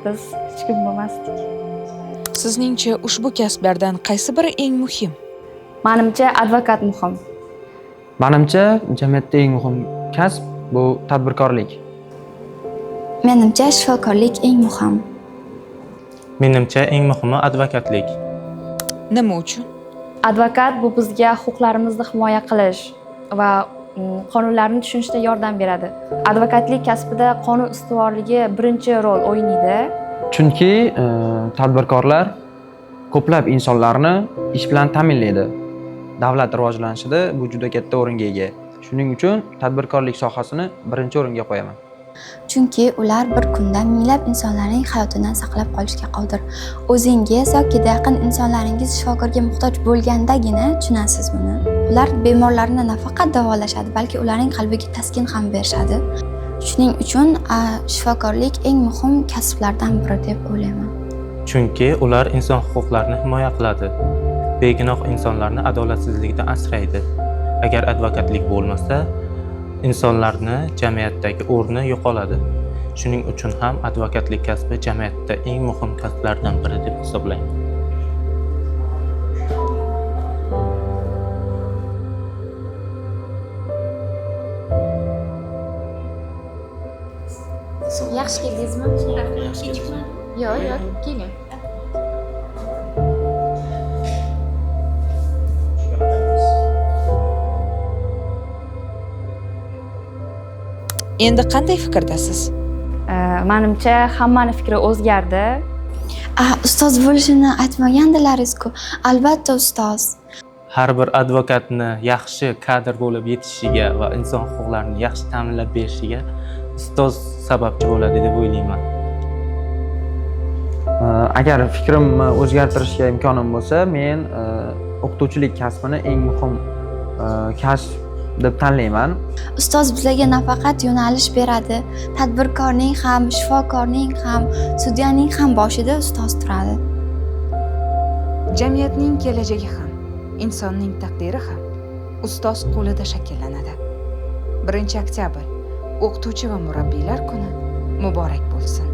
Biz hech kim bo'lmasdik. Sizningcha ushbu kasblardan qaysi biri eng muhim? Manimcha, advokat muhim. Manimcha, jamiyatda eng muhim kasb bu tadbirkorlik. Menimcha, shifokorlik eng muhim. Menimcha, eng muhimi advokatlik. Nima uchun? Advokat bu bizga huquqlarimizni himoya qilish va qonunlarni tushunishda yordam beradi. Advokatlik kasbida qonun ustuvorligi birinchi rol o'ynaydi. Chunki tadbirkorlar ko'plab insonlarni ish bilan ta'minlaydi. Davlat rivojlanishida bu juda katta o'ringa ega. Shuning uchun tadbirkorlik sohasini birinchi o'ringa qo'yaman. Chunki ular bir kunda minglab insonlarning hayotini saqlab qolishga qodir. O'zingiz yoki yaqin insonlaringiz shifokorga muhtoj bo'lgandagina tushunasiz buni. Ular bemorlarni nafaqat davolashadi, balki ularning qalbiga taskin ham berishadi. Shuning uchun shifokorlik eng muhim kasblardan biri deb o'ylayman. Chunki ular inson huquqlarini himoya qiladi. Begunoh insonlarni adolatsizlikdan asraydi. Agar advokatlik bo'lmasa, insonlarni jamiyatdagi o'rni yo'qoladi. Shuning uchun ham advokatlik kasbi jamiyatda eng muhim kasblardan biri deb hisoblayman. Yaxshi keldingizmi? Yo'q, yo'q, keling. Endi qanday fikrdasiz? Manimcha, hammani fikri o'zgardi. Ustoz bo'lishini aytmagandilaringiz-ku. Albatta ustoz. Har bir advokatni yaxshi kadr bo'lib yetishishiga va inson huquqlarini yaxshi ta'minlab berishiga ustoz sababchi bo'ladi deb o'ylayman. Agar fikrimni o'zgartirishga imkonim bo'lsa, men o'qituvchilik kasbini eng muhim kasb deb tanlayman. Ustoz bizlarga nafaqat yo'nalish beradi, tadbirkorning ham, shifokorning ham, sudyaning ham boshida ustoz turadi. Jamiyatning kelajagi ham, insonning taqdiri ham ustoz qo'lida shakllanadi. 1 oktyabr o'qituvchi va murabbiylar kuni muborak bo'lsin.